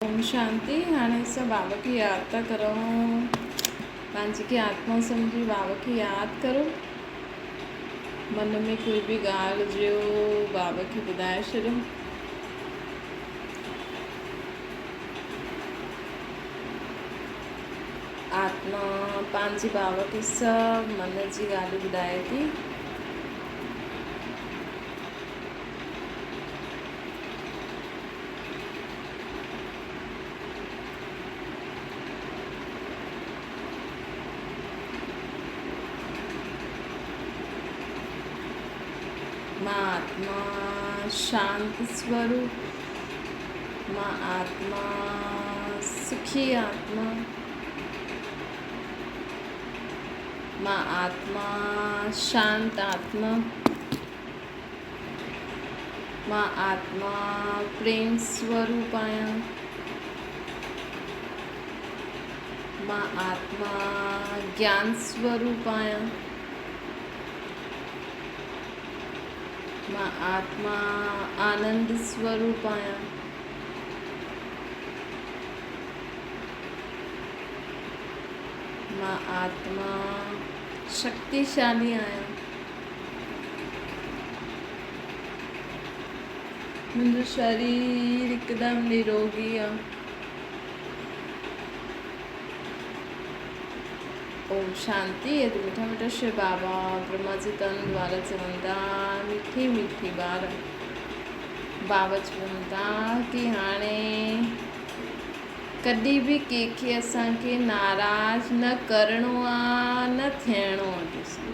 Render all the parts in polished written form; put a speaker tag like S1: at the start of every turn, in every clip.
S1: اوم شانتي هاڻي اسان بابا کي ياد ٿا ڪرون پنهنجي کي آتما سمجهي بابا کي ياد ڪرو من ۾ ڪوئي به ڳالهه هجيو بابا کي ٻڌائي ڇڏيو آتما پنهنجي بابا کي سڀ من جي ڳالهيون ٻڌائي ٿي. مان آتما شانت سوروپ، مان آتما سکي آتما، مان آتما شانت آتما. مان آتما پريم سوروپ آهيان. مان آتما گيان سوروپ آهيان. مان آتما آنند سوروپ آهيان. مان آتما شڪتيشالي آهيان. منهنجو شرير هڪدم نروڳي آ. اوم شانتي اڄ مٺا مٺا شو بابا برهما جي تن دوارا چون ٿا مٺي مٺي ٻار بابا چون ٿا ڪي هاڻي ڪڏهن به ڪنهن کي اسان کي ناراض نه ڪرڻو آ نه ٿيڻو آ ڪنهن سان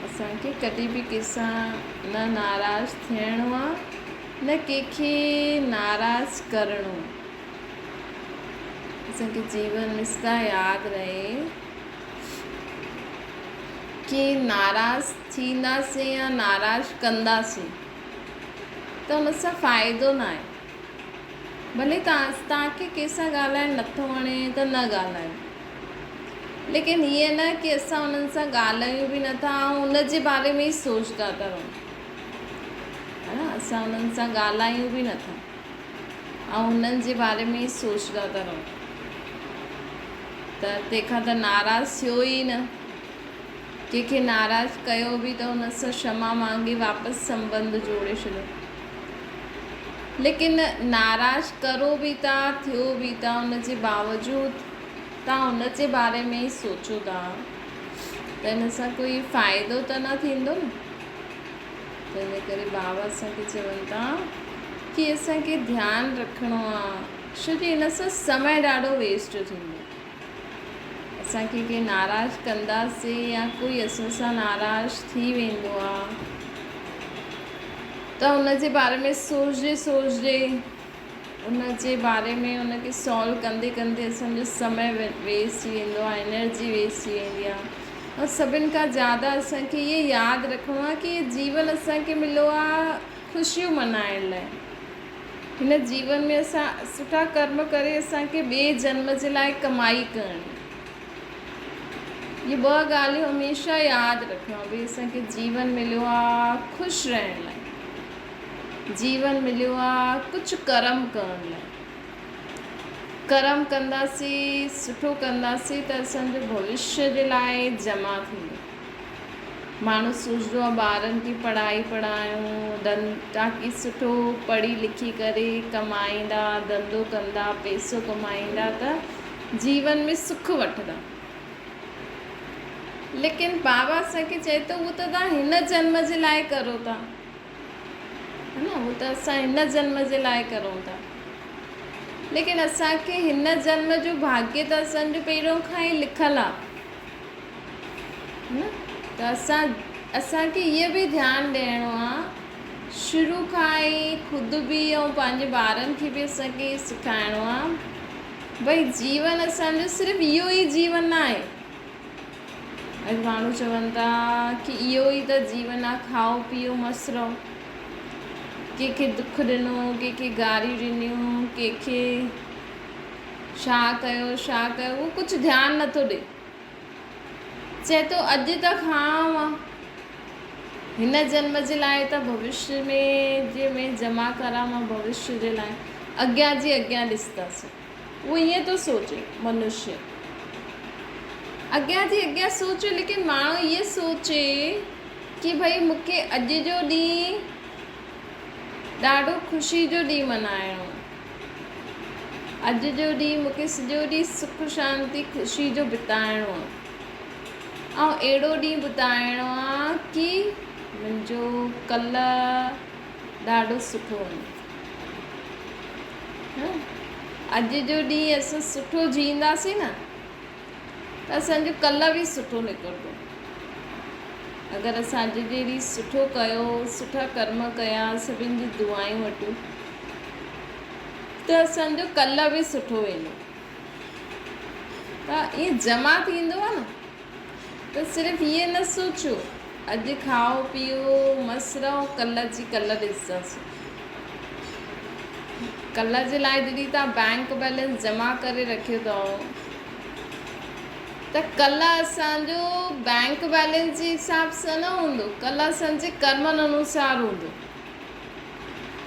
S1: اسان کي ڪڏهن به ڪنهن سان نه ناراض ٿيڻو آ نه ڪنهن کي ناراض ڪرڻو آ اسان کي جيون ۾ سدا ياد رهي ڪي ناراض ٿينداسين يا ناراض ڪنداسين ته ان سان فائدو ناهي ڀلي توهان کي ڪنهن سان ڳالهائڻ نٿو وڻي ته نه ڳالهايو ليڪن هيئن نه ڪي اسان انهن سان ڳالهايون به نٿا ۽ ان جي باري ۾ ئي سوچدا ٿا رهون ها نه اسان انهن سان ڳالهايون به نٿا ۽ انهن جي باري ۾ ئي سوچدا ٿا رهون ته تنهن کان ته ناراض ٿيو ئي نه ڪنهن کي ناراض ڪيو به ته ان سان شما مانگي واپس سنبنڌ جوڙي ڇڏيو. ليڪن ناراض ڪرو به ٿا، ٿيو به ٿا ان جي باوجود توهان ان جي باري ۾ ئي سوچو ٿا ته ان سان ڪوئي فائدو ته نه ٿيندو نه. ته ان ڪري بابا اسان کي چون ٿا ڪي اسان کي ڌيان رکڻو آ ڇو جي ان سان سمي ڏاڍو ويسٽ ٿيندو. اسان کي ڪي ناراض ڪنداسين يا ڪوئي اسان سان ناراض ٿي ويندو آ ته ان جي باري ۾ سوچجي سوچجي ان جي باري ۾ ان کي سالو ڪندي ڪندي اسان جو سمي ويسٽ ٿي ويندو آ انرجي ويسٽ ٿي ويندي آ ۽ سڀن کان زياده اسان کي اهي ياد رکڻو آ ڪي جيون اسان کي مليو آ خوشيون منائڻ لاء هن جيون ۾ اسان سٺا ڪرم ڪري اسان کي ٻئي جنم جي لاء ڪمائي ڪرڻي. اهي ٻه ڳالهيون هميشه ياد رکڻو ڀئي اسان کي جيون مليو آ خوش رهڻ لاء، جيون مليو آ ڪجهه ڪرم ڪرڻ لاء. ڪرم ڪنداسين، سٺو ڪنداسين ته اسان جو ڀوشيه جي لاء جمع ٿيندو. ماڻهو سوچندو آهي ٻارن کي پڙهائي پڙهايون ڌن تاڪي سٺو پڙهي لکي ڪري ڪمائيندا ڌنڌو ڪندا پئسو ڪمائيندا ته جيون ۾ سک وٺندا ليڪن بابا اسان کي چئي ٿو اهو ته توهان هن جنم جي لاء ڪرو ٿا ها نه اهو ته اسان هن جنم جي لاء ڪرون ٿا ليڪن اسان کي هن جنم جو ڀاگيه ته اسان جو پهريون کان ئي لکل آهي نه ته اسان اسان کي اهو به ڌيان ڏيڻو آ شروع کان ئي خود به ۽ پنهنجي ٻارن کي به اسان کي اهو سکائڻو آ ڀئي جيون اسان جو صرف اهو ئي جيون نه آهي اڄ ماڻهو چون ٿا ڪي اهو ئي ته جيون آ کائو پيئو مست رهو ڪنهن کي دک ڏنو ڪنهن کي گاريون ڏنيون ڪنهن کي ڇا ڪيو ڇا ڪيو اهو ڪجهه ڌيان نٿو ڏي چئي ٿو اڄ ته کانئون مان هن جنم جي لاء ته ڀوشيه ۾ جي ۾ جمع ڪران مان ڀوشيه جي لاء. اڳيان جي اڳيان ڏسنداسين. اهو ائين ٿو سوچي منشيه. اڳيان جي اڳيان سوچي ليڪن ماڻهو اهي سوچي ڪي ڀئي مون کي اڄ جو ڏينهن ڏاڍو خوشي جو ڏينهن منائڻو آهي. اڄ جو ڏينهن مون کي سڄو ڏينهن سک شانتي خوشي جو بتائڻو آهي. ۽ اهڙو ڏينهن بتائڻو آهي ڪي منهنجو ڪلهه ڏاڍو سٺو وڃي. اڄ جو ڏينهن اسان سٺو جيئنداسين نه ته اسان جو ڪلهه به سٺو نڪرندو. اگر اسان اڄ جي ڏينهن سٺو ڪيو، سٺا ڪرم ڪيا، سڀن جون دعائون وٺيون ته اسان جو ڪلهه به سٺو ويندو. ته ائين جمع ٿيندو آهي نه ته صرف ائين نه سوچيو اڄ کائو پيئو مست رهو ڪلهه جي ڪلهه ڏسنداسين. ڪلهه جي لاء جڏهن توهان بئنڪ بيلنس جمع ڪري رکيو اٿو ته ڪلهه اسان جو بئنڪ بيلنس جي حساب سان نه هوندو، ڪلهه اسان جي ڪرمن انوسار هوندو.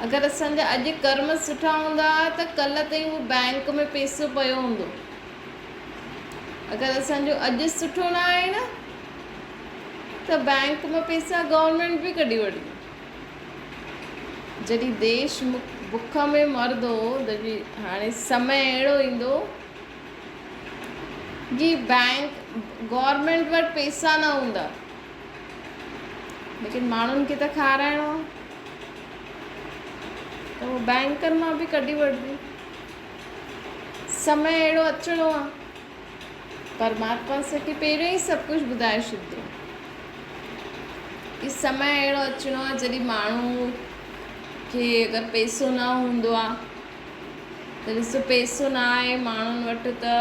S1: اگر اسان جا اڄ ڪرم سٺا هوندا ته ڪلهه تائين اهو بئنڪ ۾ پئسو پيو هوندو. اگر اسان جو اڄ سٺو نه آهي نه ته بئنڪ مان پئسا گورنمينٽ به ڪڍي وٺندي. جڏهن ديش بک ۾ مرندو تڏهن هاڻي سمي اهڙو ايندو جي بئنڪ گورنمينٽ وٽ پئسا نه هوندا ليڪن ماڻهن کي ته کارائڻو آهي ته هو بئنڪن مان به ڪڍي وٺندي. سمي اهڙو اچڻو آ. پرماتما اسان کي پهريون ئي سڀ ڪجهه ٻڌائي ڇڏيندو ڪي سمي اهڙو اچڻو آ جڏهن ماڻهو کي اگر پئسو نه هوندو آ ته ڏسو پئسو نه آهي ماڻهن وٽ ته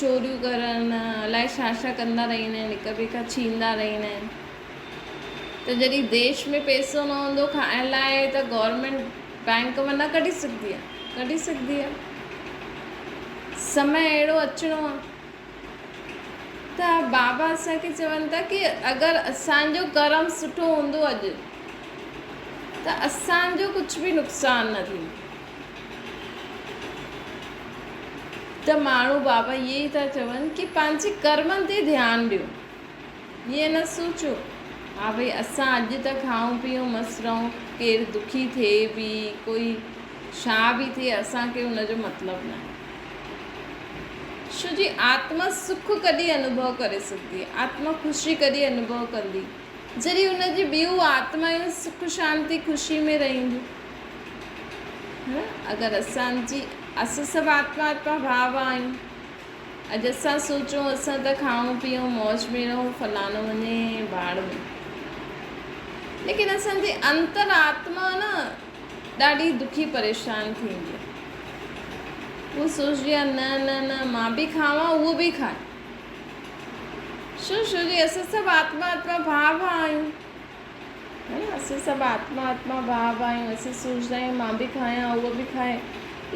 S1: چوريون ڪرن الائي ڇا ڇا ڪندا رهندا آهن هڪ ٻئي کان ڇيندا رهندا آهن ته جڏهن ديش ۾ پئسو نه هوندو کائڻ لاء ته گورنمينٽ بئنڪ مان نه ڪڍي سگهندي آ ڪڍي سگهندي آ سمي اهڙو اچڻو آ ته بابا اسان کي چون ٿا ڪي اگر اسان جو ڪرم سٺو هوندو اڄ ته اسان جو ڪجهه به نقصان نه ٿيندو ته ماڻهو بابا اهي ئي ٿا چون ڪي پنهنجي ڪرمن تي ڌيان ڏيو ائين نه سوچو ها ڀئي اسان اڄ ته کائون پيئون مست رهون ڪير دکي ٿئي به ڪوئي ڇا به ٿئي اسان کي ان جو مطلب ناهي. ڇو جي آتما سک ڪڏهن انوڀو ڪري سگهندي آتما خوشي ڪڏهن انوڀو ڪندي جڏهن ان جي ٻيون آتمائون سک شانتي خوشي ۾ رهنديون ها اگر اسان جي اسان سڀ آتما آتما ڀاء آهيون اڄ اسان سوچون اسان ته کائون پيئون موج ۾ رهون فلاڻو وڃي ڀاڙ ۾ ليڪن اسان جي انتر آتما نه ڏاڍي دکي پريشان ٿيندي آهي هو سوچدي آهي نه نه نه مان به کاوان اهو به کائي ڇو ڇو جي اسان سڀ آتما آتما ڀاء ڀاء آهيون ها نه اسين سڀ آتما آتما ڀاء ڀاء آهيون اسين سوچدا آهيون مان به کايان اهو به کائي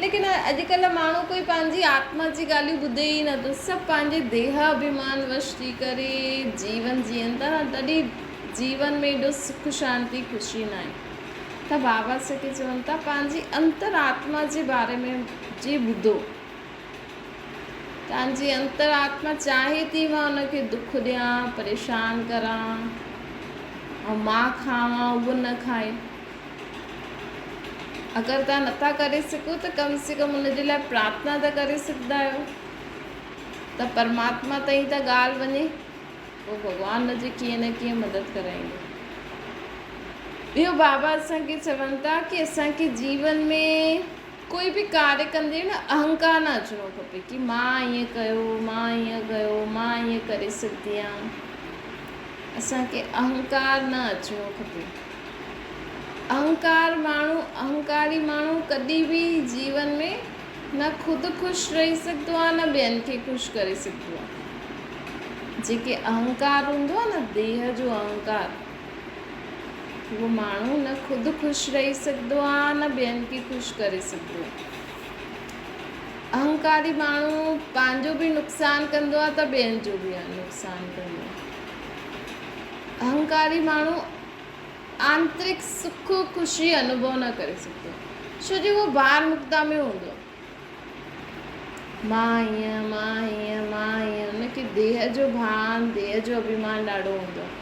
S1: ليڪن اڄڪلهه ماڻهو ڪوئي پنهنجي آتما جي ڳالهيون ٻڌي ئي نٿو سڀ پنهنجي ديهه اڀيمان وش ٿي ڪري جيون جيئن ٿا نه تڏهن جيون ۾ ايڏو سک شانتي خوشي ناهي ته بابا اسان کي چون ٿا پنهنجي انتر آتما جي باري ۾ جي ٻڌو توهان جي انتر آتما چاهي ٿي مان ان کي دک ڏيان، پريشان ڪران ۽ مان کاوان اهو نه کائي. اگر توهان نٿا ڪري سگهو ته ڪم سي ڪم ان جي لاء پرارٿنا ته ڪري سگهندا آهيو ته پرماتما تائين ته ڳالهه وڃي. پوء ڀڳوان ان جي ڪيئن نه ڪيئن مدد ڪرائيندو. اهو بابا اسان کي چون ٿا ڪي اسان کي جيون ۾ ڪوئي به ڪاريه ڪندي نه اهنڪار نه اچڻو کپي ڪي مان ائين ڪيو مان ائين ڪيو مان ائين ڪري سگهندي آهيان اسان کي اهنڪار نه اچڻو کپي اهنڪار ماڻهو اهنڪاري ماڻهو ڪڏهن به جيون ۾ نه خود خوش رهي سگهندو آهي نه ٻين کي خوش ڪري سگهندو آهي جيڪي اهنڪار هوندو آهي نه ديهه جو اهنڪار اهو ماڻهو نه خود خوش رهي سگهندو آهي نه ٻين کي خوش ڪري سگهندو آهي. اهنڪاري ماڻهو پنهنجو به نقصان ڪندو آهي ته ٻين جو به نقصان ڪندو آهي. اهنڪاري ماڻهو آنترڪ سک خوشي انوڀو نه ڪري سگهندو آهي. ڇو جو اهو بار مڪتا ۾ هوندو آهي. مان هيئن، مان هيئن، مان هيئن، ان کي ديهه جو ڀان، ديهه جو اڀيمان ڏاڍو هوندو آهي.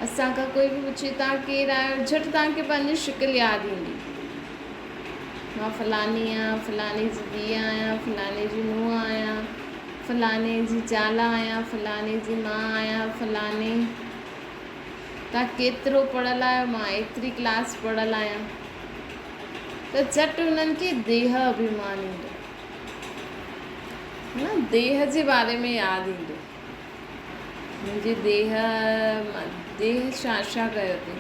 S1: اسان کان ڪوئي به پڇي توهان ڪير آهيو، جهٽ توهان کي پنهنجي شڪل ياد ايندي. مان فلاني آهيان، فلاني جي ڌيء آهيان، فلاني جي نونهن آهيان، فلاني جي زال آهيان، فلاني جي ماء آهيان، فلاني. توهان ڪيترو پڙهيل آهيو، مان ايتري ڪلاس پڙهيل آهيان. ته جهٽ انهن کي ديهه اڀيمان ايندو. نه ديهه جي باري ۾ ياد ايندو. منهنجي ديهه ديهه ڇا ڇا ڪيو اٿئي.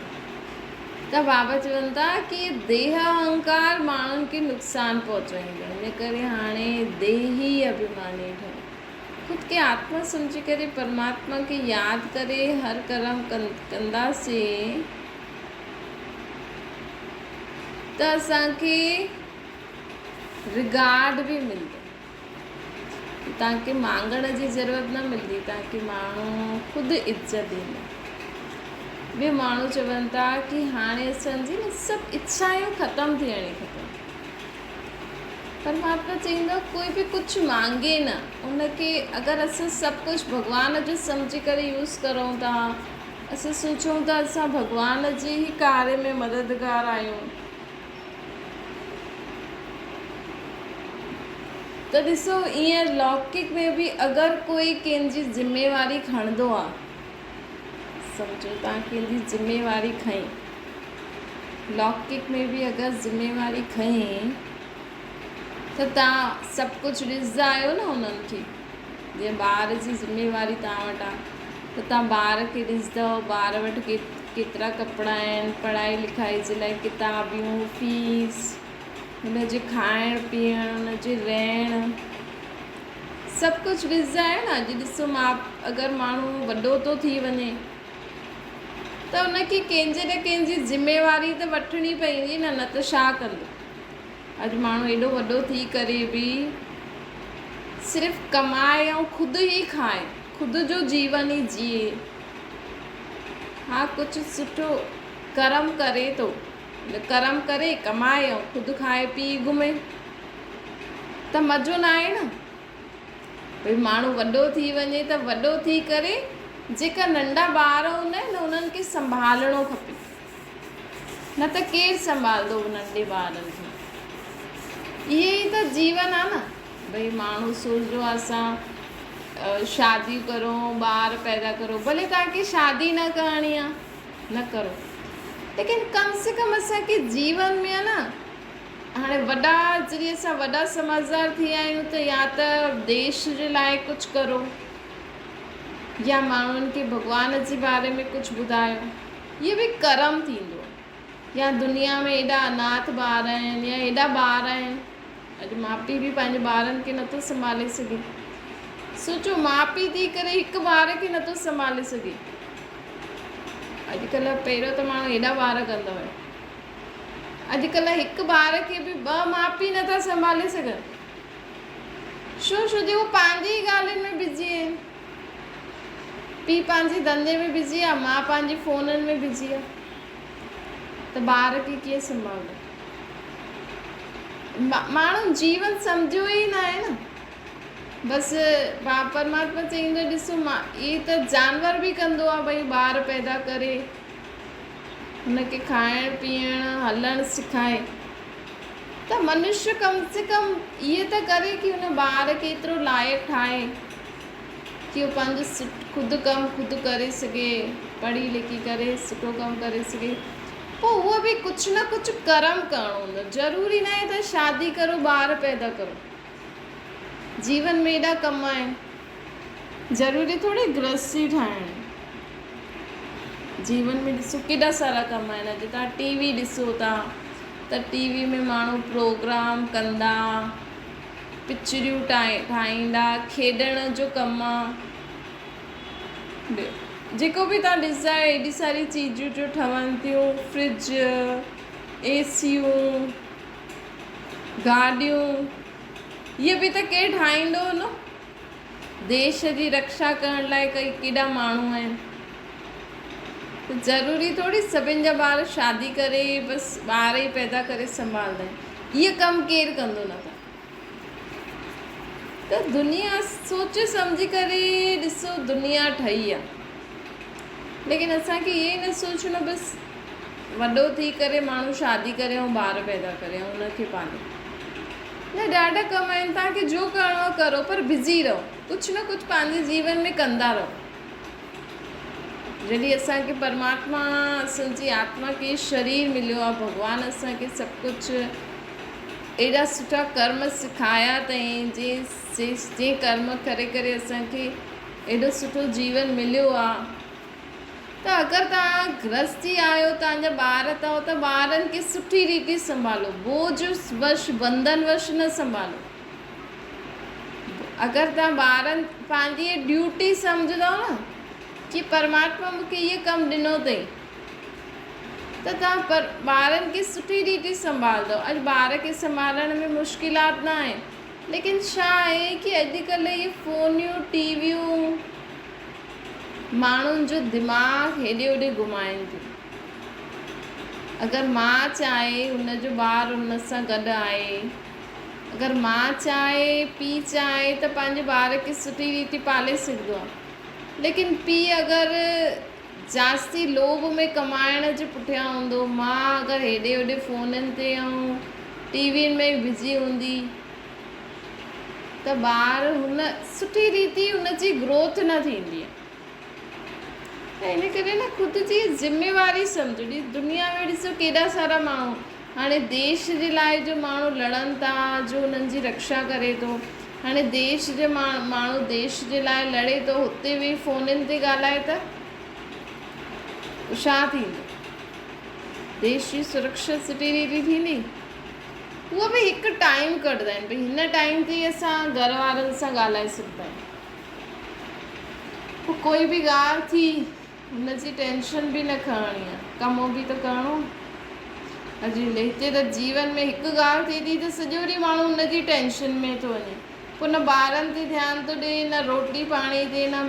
S1: ته بابا چون ٿا ڪي ديهه اهنڪار ماڻهن کي نقصان پهچائيندو ان ڪري هاڻي ديهي اڀيماني ٺهو. خود کي آتما سمجهي ڪري پرماتما کي ياد ڪري هر ڪرم ڪنداسين. ته اسان کي رگارڊ به ملندو. توهان کي مانگڻ جي ضرورت نه ملندي، توهان کي ماڻهو خود عزت ڏيندا. ٻيو ماڻهو چون ٿا ڪي هاڻي اسان جي نه سڀ اڇائون ختم ٿيڻي کپن. پرماتما چئيندو ڪوئي به ڪجهه مانگي نه، ان کي اگر اسان سڀ ڪجهه ڀڳوان جو سمجهي ڪري يوز ڪرون ٿا، اسين سوچون ته اسان ڀڳوان جي ئي ڪاري ۾ مددگار آهيون ته ڏسو ائين لوڪڪ ۾ به اگر ڪوئي ڪنهن جي ذميواري کڻندو آ سمجهو توهان ڪنهن جي ذميواري کنئي لوڪڪ ۾ به اگر ذميواري کنئي ته توهان سڀ ڪجهه ڏسندا آهيو نه انهن کي جيئن ٻار جي ذميواري توهان وٽ آهي ته توهان ٻار کي ڏسندؤ ٻار وٽ ڪيترا ڪپڙا آهن پڙهائي لکائي جي لاء ڪتابيون فيس هن جي کائڻ پيئڻ هن جي رهڻ سڀ ڪجهه ڏسندا آهيو نه اڄ ڏسو ماء اگر ماڻهو وڏو ٿو ٿي وڃي ته ان کي ڪنهن جي نه ڪنهن جي ذميواري ته وٺڻي پوندي نه نه ته ڇا ڪندو اڄ ماڻهو ايڏو وڏو ٿي ڪري به صرف ڪمائي ۽ خود ئي کائي، خود جو جيون ئي جيئي. ها ڪجهه سٺو ڪرم ڪري ٿو، ڪرم ڪري ڪمائي ۽ خود کائي پيئي گهمي ته مزو ناهي نه. ڀئي ماڻهو وڏو ٿي وڃي ته وڏو ٿي ڪري جيڪا ننڍا ٻار هوندا آهن نه انهن کي سنڀالڻو کپي. نه ته ڪير سنڀالندو ننڍي ٻارن کي. اهي ئي ته جيون آ نه. ڀئي ماڻهو سوچندو آ اسان شاديون ڪرون ٻار پيدا ڪرون ڀلي توهان کي شادي نه ڪرڻي آ نه ڪرو ليڪن ڪم سي ڪم اسان کي جيون ۾ آ نه هاڻي وڏا جڏهن اسان وڏا سمجهدار ٿي ويا آهيون ته يا ته ديش جي لاء ڪجهه ڪرو يا ماڻهن کي ڀڳوان جي باري ۾ ڪجهه ٻڌايو اهو به ڪرم ٿيندو آهي يا دنيا ۾ ايڏا اناٿ ٻار آهن يا ايڏا ٻار آهن اڄ ماء پيء به پنهنجي ٻارن کي نٿو سنڀالي سگهي سوچو ماء پيء ٿي ڪري هڪ ٻار کي نٿو سنڀالي سگهي اڄڪلهه پهريون ته ماڻهو ايڏا ٻار ڪندا هيا اڄڪلهه هڪ ٻار کي به ٻه ماء پيء نٿا سنڀالي سگهن. ڇو؟ ڇو جو هو پنهنجي ئي ڳالهين ۾ بزي آهن. پيء پنهنجي ڌنڌي ۾ بزي آهي، ماء پنهنجي فونن ۾ بزي آهي ته ٻار کي ڪيئن سنڀالندو؟ ماڻهن جيون سمجهيو ئي ناهي نه. بس پرماتما چئيندو ڏسو مان هي ته جانور به ڪندو آهي ڀئي ٻار پيدا ڪري هن کي کائڻ پيئڻ هلڻ سکائي ته منشيه ڪم سي ڪم اهي ته ڪري ڪي هن ٻار کي ايترو لائق ٺاهي ڪي هو پنهنجو خود ڪم خود ڪري سگهي پڙهي لکي ڪري سٺو ڪم ڪري سگهي پوء اهو به ڪجهه نه ڪجهه ڪرم ڪرڻو هوندو ضروري ناهي ته شادي ڪرو ٻار پيدا ڪرو جيون ۾ ايڏا ڪم آهن ضروري ٿوري گرهستي ٺاهڻ. جيون ۾ ڏسو ڪيڏا سارا ڪم آهن اڄ توهان ٽي وي ڏسو ٿا ته ٽي وي ۾ ماڻهو پروگرام ڪندا پڪچريون ٺاهيندا کيڏڻ جو ڪم آ ٻيو جيڪو به توهان ڏسندا آهيو ايڏي ساري چيزون جو ٺهن ٿيون فرج اي سيون گاڏيون اهي به ته ڪير ٺاهيندو هوندو. ديش جي رڪشا ڪرڻ لاء ڪئي ڪيڏا ماڻهو آهن ته ضروري ٿوري سڀن جا ٻار شادي ڪري بس ٻار ئي پيدا ڪري سنڀالندا آهن. اهي ڪم ڪير ڪندو نه ته. ته دنيا سوچي سمجهي ڪري ڏسو دنيا ٺهي آ ليڪن اسان کي اهي نه سوچڻو بس وڏو ٿي ڪري ماڻهو شادي ڪري ۽ ٻار پيدا ڪري ۽ ان کي پالي نه ڏاڍا ڪم آهن توهان کي جو ڪرڻو آهي ڪرو پر بزي رهو ڪجهه نه ڪجهه پنهنجي جيون ۾ ڪندا رهو جڏهن اسان کي پرماتما اسان جي آتما کي شرير مليو آهي ڀڳوان اسان کي سڀ ڪجهه ايڏا سٺا ڪرم سکايا اٿئي جي جي ڪرم ڪري ڪري اسان کي ايڏو سٺو جيون مليو آ ته اگر توهان گرهستي آهيو توهان جا ٻار اٿو ته ٻارن کي سٺي ريتي سنڀالو بوجھ وش بنڌن وش نه سنڀالو اگر توهان ٻارن پنهنجي ڊيوٽي سمجهندو نه ڪي پرماتما مونکي اهي ڪم ڏنو اٿئي ته توهان پر ٻارن کي سٺي ريتي سنڀالندو. اڄ ٻار کي سنڀالڻ ۾ مشڪلات نه آهي ليڪن ڇا آهي ڪي اڄڪلهه اهي فونيون ٽي ويون ماڻهن جو دماغ هيڏي هوڏي گهمائن ٿيون. اگر ماء چاهي ان جو ٻار ان سان گڏ آهي اگر ماء چاهي پيء چاهي ته پنهنجي ٻار کي سٺي ريتي پالي سگهندو آهي ليڪن پيء اگر جاستي لوڀ ۾ ڪمائڻ جي پٺيان هوندو. ماء اگر هيڏي هوڏي فونن تي ۽ ٽي وين ۾ بزي هوندي ته ٻار هن سٺي ريتي هن جي گروٿ نه ٿيندي ته ان ڪري نه خود جي ذميواري سمجهو ڏس دنيا ۾ ڏسو ڪيڏا سارا ماڻهو هاڻي ديش جي لاء جو ماڻهو لڙن ٿا جو انهن جي رڪشا ڪري ٿو هاڻي ديش جي ماڻهو ديش جي لاء لڙي ٿو هتي ويهي فونن تي ڳالهائي ته ڇا ٿيندو ديش جي سرڪشا سٺي ريتي ٿيندي اهو به هڪ ٽائيم ڪڍندا آهن ڀئي هن ٽائيم تي اسان گهر وارن سان ڳالهائي سگهندا آهيون پوء ڪوئي به ڳالهه ٿي هن جي ٽينشن به نه کڻڻي آ، ڪم به ته ڪرڻو آ. اڄ هتي ته جيون ۾ هڪ ڳالهه ٿئي ٿي ته سڄو ڏينهن ماڻهو ان جي ٽينشن ۾ ٿو وڃي. پوء نه ٻارن تي ڌيان ٿو ڏئي، نه روٽي پاڻي تي، نه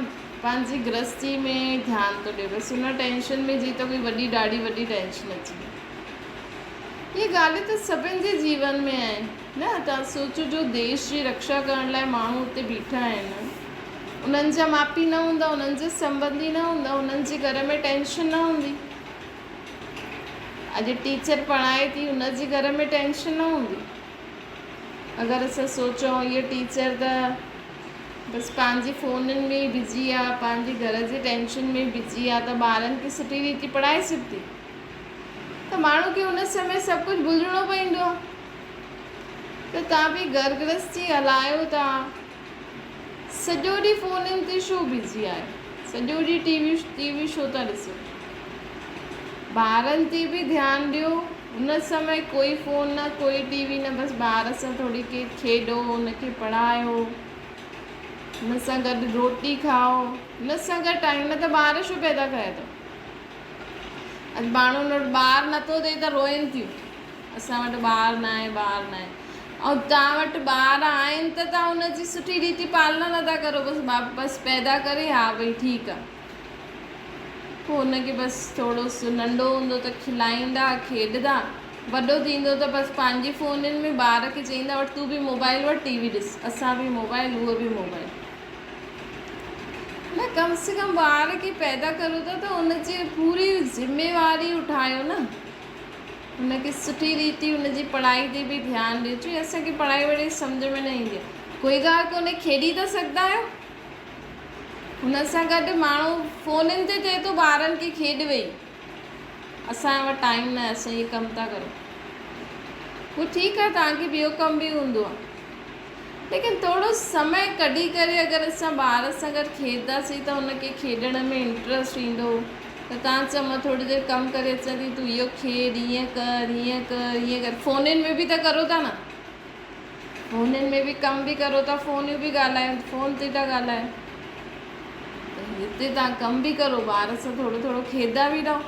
S1: پنهنجي گرهستي ۾ ڌيان ٿو ڏئي. بس ان ٽينشن ۾ جيئن ته ڪوئي وڏي ڏاڍي وڏي ٽينشن اچي وئي. اهي ڳالهيون ته سڀن جي جيون ۾ آهن نه. توهان سوچو جو ديش جي رڪشا ڪرڻ لاء ماڻهو اتي بيٺا آهن. انهن جا ماء پيء نه هوندا، انهن جا سنٻنڌي نه هوندا، انهن جي گهر ۾ ٽينشن نه هوندي. اڄ ٽيچر پڙهائي ٿي، ان جي گهر ۾ ٽينشن نه هوندي. اگر اسان سوچون اهي ٽيچر ته بس پنهنجي فونن ۾ ئي بزي آ، پنهنجي گهر جي ٽينشن ۾ بزي آ ته ٻارن کي سٺي ريتي پڙهائي سگهندي. ته ماڻهو کي ان سمي سڀ ڪجهه ڀلجڻو پوندو آ. ته توهان به گهر گرهستي هلايو ٿا. سڄو ڏينهن فونن تي ڇو بزي آهيو؟ سڄو ڏينهن ٽي وي ٽي وي ڇو ٿا ڏسو؟ ٻارن تي به ڌيان ڏيو ان سمي ڪوئي فون نه ڪوئي ٽي وي نه بس ٻار سان ٿوري ڪي کيڏو ان کي پڙهايو ان سان گڏ روٽي کائو ان سان گڏ ٽائيم نه ته ٻار ڇو پيدا ڪيا اٿو اڄ ماڻهن وٽ ٻار نٿو ٿئي ته روئن ٿيون اسان وٽ ٻار ناهي ٻار ناهي ۽ توهان وٽ ٻار آهن ته توهان ان جي سٺي ريتي پالنا نٿا ڪرو بس بس پيدا ڪري ها ڀئي ٺيڪ آ پوء ان کي بس ٿورو سو ننڍو هوندو ته کلائيندا کيڏندا وڏو ٿيندو ته بس پنهنجي فونن ۾ ٻار کي چئيندا وٺ تون به موبائل وٺ ٽي وي ڏس اسان به موبائل هوء به موبائل نه ڪم سي ڪم ٻار کي پيدا ڪرو ٿا ته ان جي پوري ذميواري اٺايو نه هن کي سٺي ريتي هن جي پڙهائي تي به ڌيان ڏيو ڇو اسان کي پڙهائي وڙهائي سمجهه ۾ نه ايندي آهي ڪوئي ڳالهه ڪونهي کيڏي ته سگهندا آهيو هن سان گڏ ماڻهو فونن تي چئي ٿو ٻارن کي کيڏ ويهي اسان وٽ ٽائيم نه آهي اسان هي ڪم ٿا ڪرون هو ٺيڪ آهي توهان کي ٻيو ڪم به هوندو آهي ليڪن ٿورو سمي ڪڍي ڪري اگر اسان ٻار سان گڏ کيڏنداسين ته هن کي کيڏڻ ۾ انٽرسٽ ايندو ته تان چئو مان ٿوري دير ڪم ڪري اچان ٿي تون اهو کيڏ هيئن ڪر هيئن ڪر هيئن ڪر فونن ۾ به ته ڪرو ٿا نه فونن ۾ به ڪم به ڪرو ٿا فونيون به ڳالهايو فون تي ٿا ڳالهايو ته هتي تان ڪم به ڪرو ٻار سان ٿورو ٿورو کيڏندا به رهو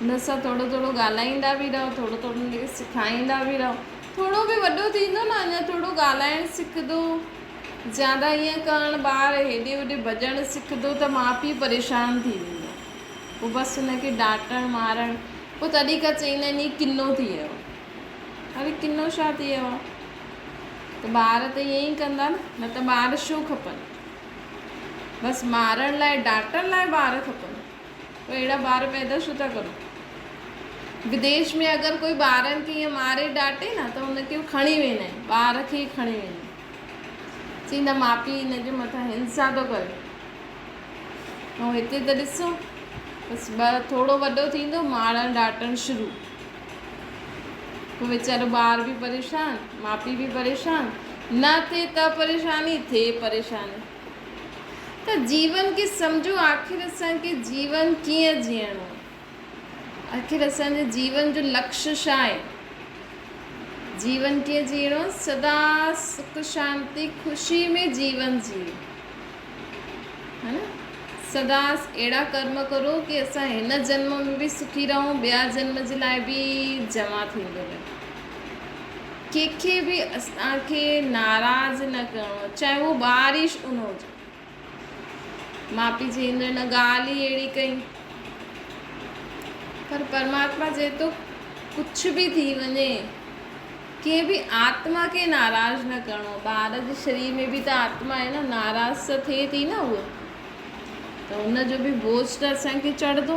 S1: هن سان ٿورو ٿورو ڳالهائيندا به رهو ٿورو ٿورو هن کي سکائيندا به رهو ٿورو به وڏو ٿيندو نه اڃا ٿورو ڳالهائڻ سکندو زياده ائين ڪرڻ ٻار هيڏي هوڏي ڀڄڻ سکندو ته ماء پيء پريشان ٿي ويندا پوء بس هن کي ڊانٽڻ مارڻ پوء تڏهن کان چئيندا آهن هي ڪنو ٿي ويو آهي. اري ڪنو ڇا ٿي ويو آ؟ ته ٻار ته ائين ئي ڪندا نه، نه ته ٻار ڇو کپن؟ بس مارڻ لاء ڊاٽڻ لاء ٻار کپن. پوء اهڙا ٻار پيدا ڇو ٿا ڪرو؟ وديش ۾ اگر ڪوئي ٻارن کي ائين ماري ڊاٽي نه ته ان کي کڻي ويندا آهن، ٻار کي ئي کڻي ويندا آهن. چئيندا ماء پيء هن جي مٿان هنسا ٿو ڪري. ۽ هتي ته ڏسو بس ٿورو وڏو ٿيندو مارڻ ڊاٽڻ شروع. پوء ويچارو ٻار به پريشان، ماء پيء به پريشان، نه ٿئي ته پريشاني، ٿئي پريشاني. ته جيون کي سمجهو آخر اسان کي جيون ڪيئن جيئڻو آهي؟ آخر اسان جي جيون جو لڪش ڇا آهي؟ جيون ڪيئن جيئڻو آهي؟ سدا سک شانتي خوشي ۾ جيون جيئو ها نه؟ سدا اهڙا ڪرم ڪرو ڪي اسان هن جنم ۾ به سکي رهون ٻيا جنم جي لاء به جمع ٿيندو رهي. ڪنهن کي به اسان کي ناراض نه ڪرڻو آهي چاهي اهو ٻار ئي ڇو نه هجي. ماء پيء چئيندو هن ڳالهه ئي اهڙي ڪئي. پر پرماتما چئي ٿو ڪجهه به ٿي وڃي ڪنهن به آتما کي ناراض نه ڪرڻو. ٻار جي شرير ۾ به ته آتما آهي نه، ناراض ته ٿئي ٿي نه هوء، ته ان جو به بوجه ته اسان کي چڙهندو.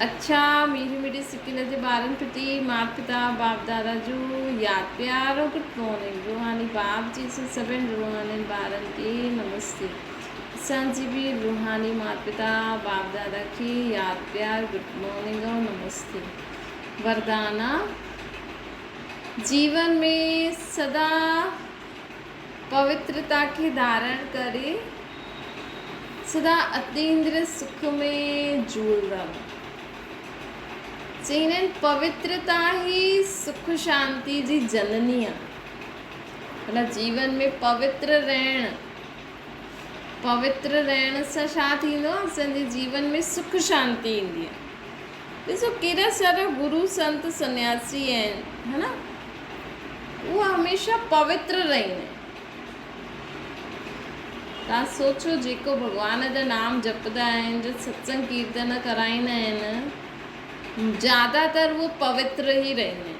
S1: اڇا ميري ميري سڪيل جي ٻارن پرتي مات پتا باپ دادا جو ياد پيارو گڊ مارننگ روحاني باپ جي سان سڀن روحانين ٻارن کي نمستي اسان جي به روحاني مات پتا باپ دادا کي ياد پيار گڊ مارننگ اور نمستي وردانا جيون ۾ سدا پوترتا کي ڌارڻ ڪري سدا اتيندريه سک ۾ جهولندا رهو. چئيندا آهن پوترتا ئي سک شانتي جي جنني آهي. مطلب جيون ۾ پوتر رهڻ، پوتر رهڻ سان ڇا ٿيندو آهي اسان جي جيون ۾ سک شانتي ايندي آهي. ڏسو ڪيڏا سارا گرو سنت سنياسي آهن ها نه اهي هميشه پوتر رهندا آهن. توهان سوچو جيڪو ڀڳوان جا نام جپدا آهن جو ستسنگ ڪيرتن ڪرائيندا آهن زياده تر اهي پوتر ئي رهندا آهن.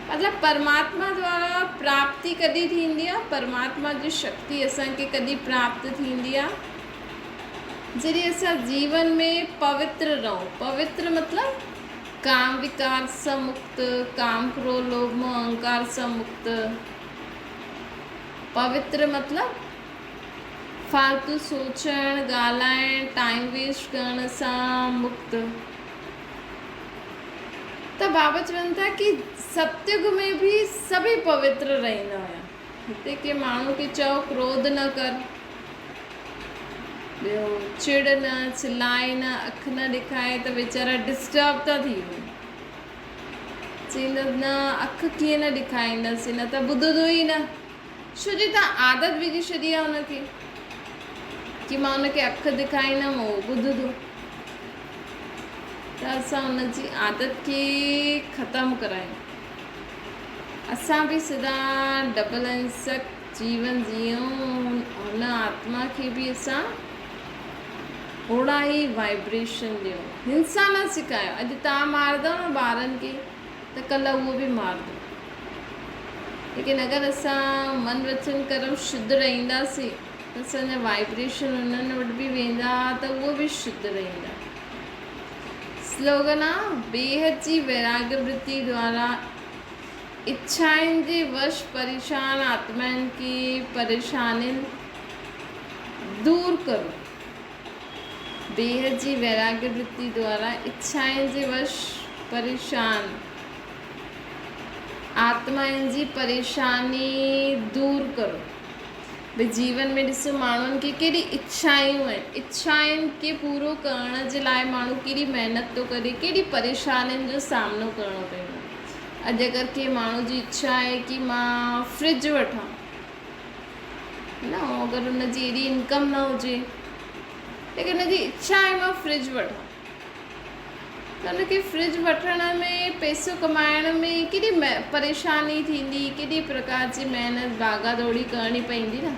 S1: مطلب پرماتما دوارا پراپتي ڪڏهن ٿيندي آهي پرماتما جي شڪتي اسان کي ڪڏهن پراپت ٿيندي آهي جڏهن اسان جيون ۾ پوتر رهون پوتر مطلب ڪام وڪار سان مڪت ڪام ڪروڌ لوڀ موه اهنڪار سان مڪت پوتر مطلب فالتو سوچڻ، ڳالهائڻ، ٽائيم ويسٽ ڪرڻ سان مڪت. ته بابا چون ٿا ڪي ستيگ ۾ به سڀئي پوتر رهندا هيا. هتي ڪي ماڻهو کي چئو ڪروڌ نه ڪر، ٻيو چڙ نه، چلائي نه، اک نه ڏکائي ته ويچارا ڊسٽرب ٿا ٿي وڃن. چيندس نه اک ڪيئن نه ڏکائيندس نه ته ٻڌندو ئي نه ڇو جي تان عادت وجهي ڇڏي آهي ان کي ڪي مان ان کي اک دکائيندم اهو ٻڌندو ته اسان ان جي عادت کي ختم ڪرايون اسان به سدا ڊبل انسڪ جيون جيئون هن آتما کي به اسان اوڙا ئي وائبريشن ڏيو. هنسا نه سکايو. اڄ توهان مارندؤ نه ٻارن کي ته ڪلهه اهو به مارندو. ليڪن اگر اسان من وچن ڪرم شڌ رهنداسين ته اسان جا وائبريشن انهن وٽ به ويندا ته اهو به شڌ رهندا. سلوگن آ، بيحد جي ويراڳ ورتي دوارا اڇائن جي وش پريشان آتمائن کي پريشانين دور ڪرو. بيحد جي ويراڳ ورتي دوارا اڇائن جي وش پريشان آتمائن جي پريشاني دور ڪرو. ڀئي جيون ۾ ڏسو ماڻهن کي ڪيڏي اڇائون آهن، اڇائن کي پورو ڪرڻ جي لاء ماڻهو ڪيڏي محنت ٿو ڪري، ڪيڏي پريشانين جو سامنو ڪرڻو پوندو آهي. اڄ اگر ڪنهن ماڻهو جي اڇا آهي ڪي مان فرج وٺان نه اگر ان جي ايڏي انڪم نه هجي ليڪن ان جي اڇا آهي مان فرج وٺان ته ان کي فرج وٺڻ ۾ پئسو ڪمائڻ ۾ ڪيڏي پريشاني ٿيندي ڪيڏي پرڪار جي محنت ڀاگا دوڙي ڪرڻي پوندي نه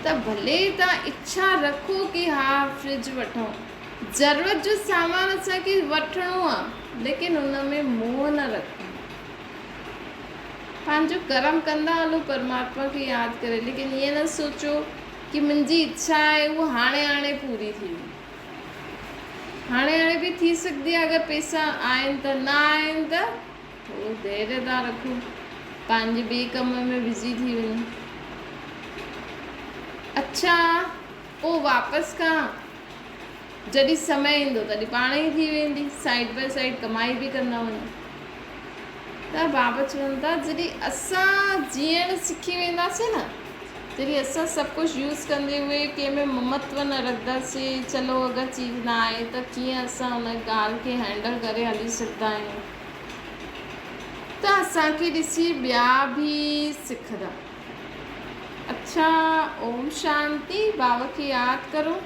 S1: ته ڀلي تان اڇا رکو ڪي ها فرج وٺون ضرورت جو سامان اسان کي وٺڻو آهي. ليڪن ان ۾ موهه نه رکو. پنهنجو ڪرم ڪندا هلو پرماتما کي ياد ڪري ليڪن ائين نه سوچو ڪي منهنجي اڇا آهي اهو هاڻي هاڻي پوري ٿي ويندي. هاڻي هاڻي به ٿي سگهندي آهي اگر پيسا آهن ته نه آهن ته ٿورو ڌيريه ٿا رکو پنهنجي ٻئي ڪم ۾ بزي ٿي وڃو. اڇا پوء واپس کان جڏهن سمي ايندو تڏهن پاڻ ئي ٿي ويندي سائيڊ باء سائيڊ ڪمائي به ڪندا وڃو ته بابا چون ٿا جڏهن اسان جيئڻ سکي وينداسين نه جڏهن اسان سڀ ڪجهه يوز ڪندي هئي ڪنهن ۾ ممتو نه رکنداسين چلو اگر چيز نه آهي ته ڪيئن اسان ان ڳالهه کي هينڊل ڪري هلي سگهندا آهيون ته اسان کي ڏسي ٻيا به سکندا. اڇا اوم شانتي بابا کي ياد ڪرو.